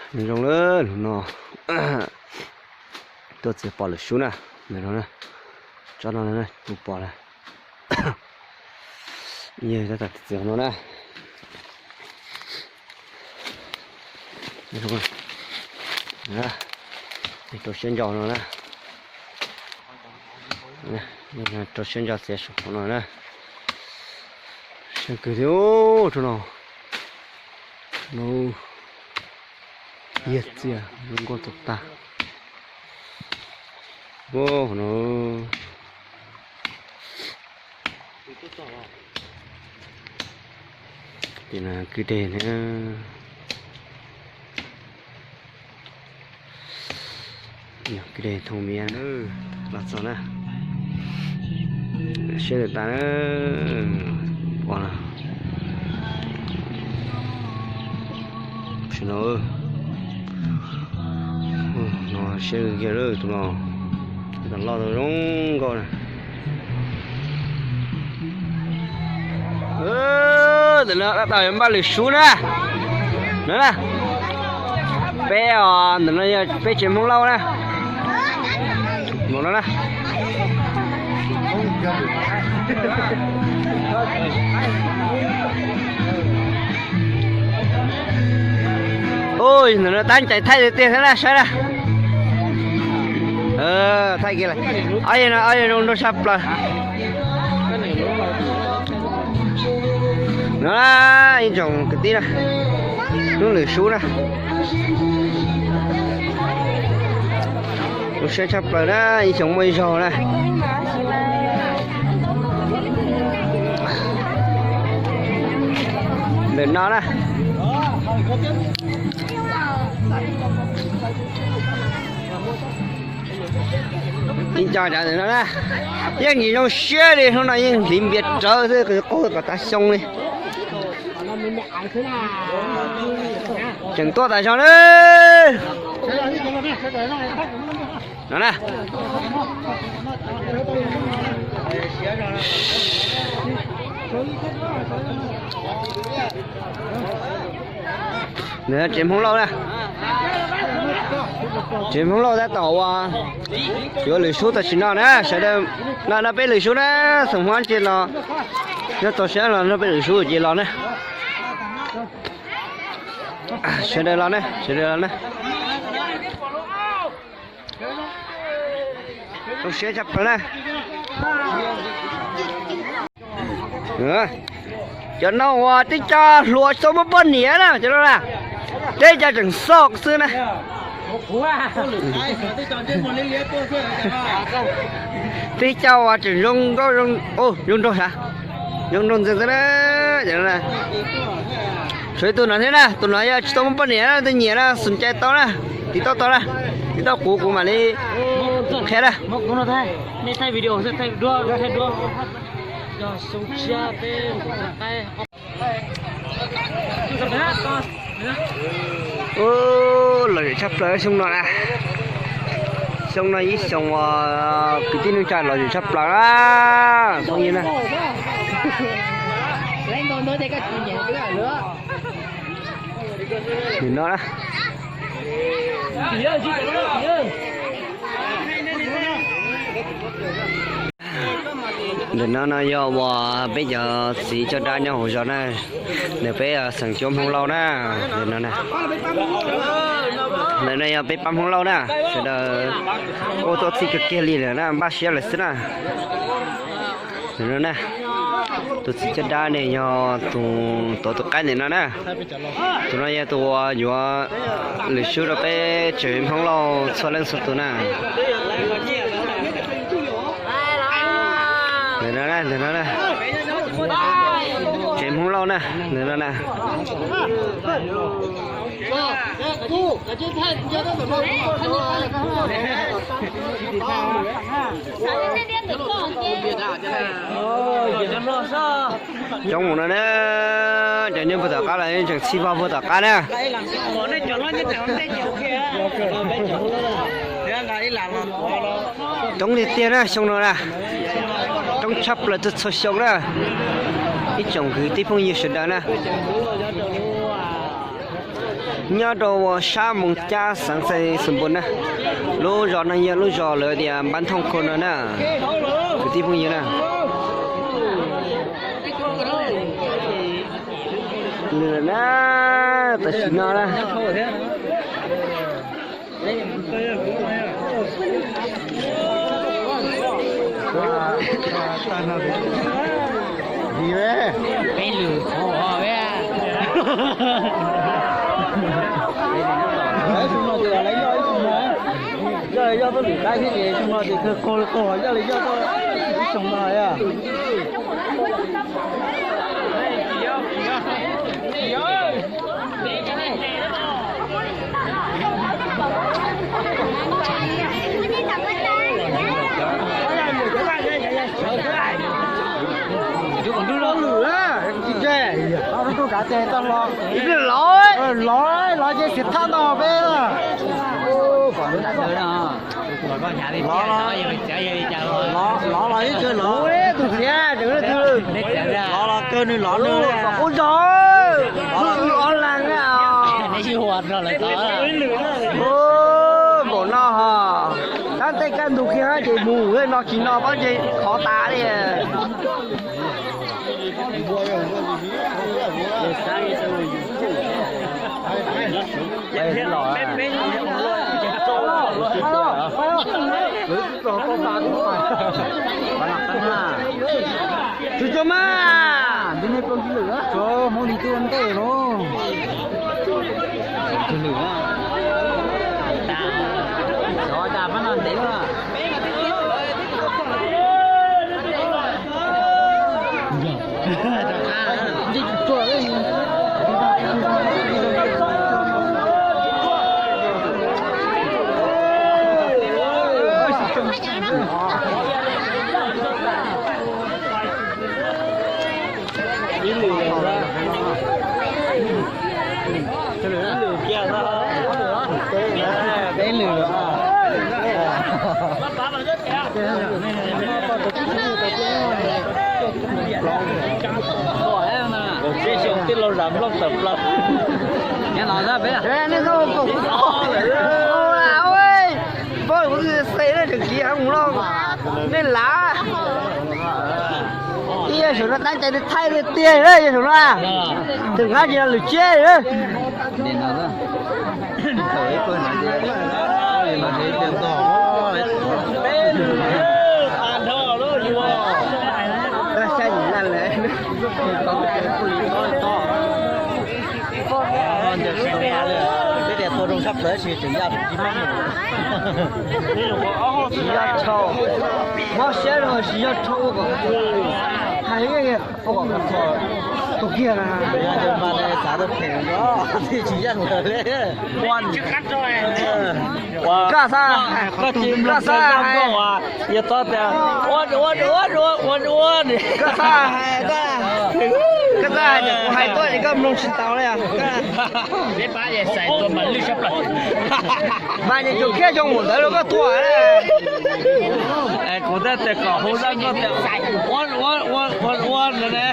Zoo li no, tuaj txiav pom lwm sub na, tsob no na, tus pom na, yog tab tom txiav no na. Rau siab ntso no na, rau siab ntso txiav saum no na. Siab kawg thiab rau no, no, yog txiag zoo nkauj tag tag. No, kwj deg na, kwj deg thoo miv los txog na. Siab tas na, ua no, no siab kiag lawm tus no, tab tom loj tau zoo nkauj na. Ntawm no tab tom yuav npaj lwm sub na. No na, peb, ntawm no yog peb tsev Hmoob Lauj na. Mus no na. Ntawm no tab cais thaij tiag thiab na, saib na. Thaij kiag lawm. Ob yawg no ob yawg zoo nraug tshaj plaws. No na, ib tsoom kwv tij na, hnub lwm sub na. Zoo siab tshaj plaws na, ib xyoos muaj ib zaug na. Ntawm no na, ib co cov ntawm no na, yeej tsis zoo siab li, hnub no yeej hliv npias rawv xwb, qaug kom tas xyoo li. Tseem tuaj tas zog na. No na, tsev Hmoob Lauj na, tsev Hmoob Lauj tab tom ua, yuav lwm sub tam sim no na sawv daws. No no peb lwm sub na, xeem Hmoob Ab Ntsia los nyob tau sab los no peb lwm sub ces los na. Sawv daws los na, sawv daws los na. Zoo siab tshaj plaws na. Cov no uas tib co hluas tsis tau muaj poj niam na, cov no na, tib co tseem xoj xwb na. Tib co uas tseem zoo nkauj, zoo nraug, zoo nraug ntxiag xwb na. Tshuav ib tug no thiab na, tus no yog tsis tau muaj poj niam na, tus nyiam na, xum cai tau na, tiv tauj tau na, tiv tauj kuv, kuv mam li qhia na. Lom zem tshaj plaws xyoo no na. Xyoo no ib xyoos uas kwv tij neej tsa lom zem tshaj plaws na, phooj ywg na. Nim no na, ntawm no no yog uas peb cov txiv coj dab nyob hauv zos na, ntawm peb xeem Cuab Hmoob Lauj na. Ntawm no na, ntawm no yog peb pab Hmoob Lauj na, sawv daws ua tuaj txhij kawg kiag li lawm na, npaj siab lawm xwb na. Ntawm no na, tus txiv coj dab ne yog tus tod tus qaib ntawm no na. Tus no yog tus uas yuav lwm sub rau peb tsev Hmoob Lauj txhua leej txhua tus na. Ntawm no na, ntawm no na, tsev Hmoob Lauj na, ntawm no na. Coob mus no na, cov nyob puag tom qab los tseem txhij vog puag tom qab na. Coob tiag tiag na xyoo no na, coob tshaj plaws txhua txhua xyoo na, ib tsoom kwv tij phooj ywg sawv daws na. Nyob rau sab Moos Cab xeev Xais Xus Npus na, lub zos no yog lub zos lawv tias Npab Thooj Khoo no na, kwv tij phooj ywg na. Lwm na, tam sim no na. Peb lwm qhov peb. Yog li yog tuaj lwm qaib thiab ces xyoo no ces kawg qaug li qaug, yog li yog tuaj ib xyoo no yog. Lov, lov ces xiv thaj no peb. Lov los ib tug los, tus xiav tseem leej twg? Lov los kawg nws lov nws. Ua zog, ob leeg na. Npaum no ho, tab tej kaj ntug kiag ces mus no tsis no pab ces khov tas li. Tus cov mas, cov hmoob li tuaj ntej los. Cov tas mas no ntev lawm. Ib lwm lawm, ib lwm kiag, peb lwm lawm. Tib xyoo tij laug Zam Nplooj tawm plaws. Nej lav, nej lav, nej lav. Ib yam saum no tab cai thaij tiag tiag, yog saum no, tus hab tsis yog lwm tsiab. Peb tias tua zoo tshaj plaws tab sis tseem yaj tsis mob. Tsis yaj dhau, mob siab rau tsis yaj dhau ua kom hais ua kom tus kiag na. Xav tau phem os, tsis yaj lawm li. Koj xav, koj xav hais, yog txhob tias ua ua ua ua ua, koj xav hais, koj xav hais tias kuv hais tuaj ces koj mloog tsis tau li os. Peb pab ces xais tua mas lwj sab plaws. Mas ces tsuas khiab xyoo mus ntawd rau koj tua. Es kuv thiaj tias kom hu zaj nkauj tias ua ua ua ua no ne.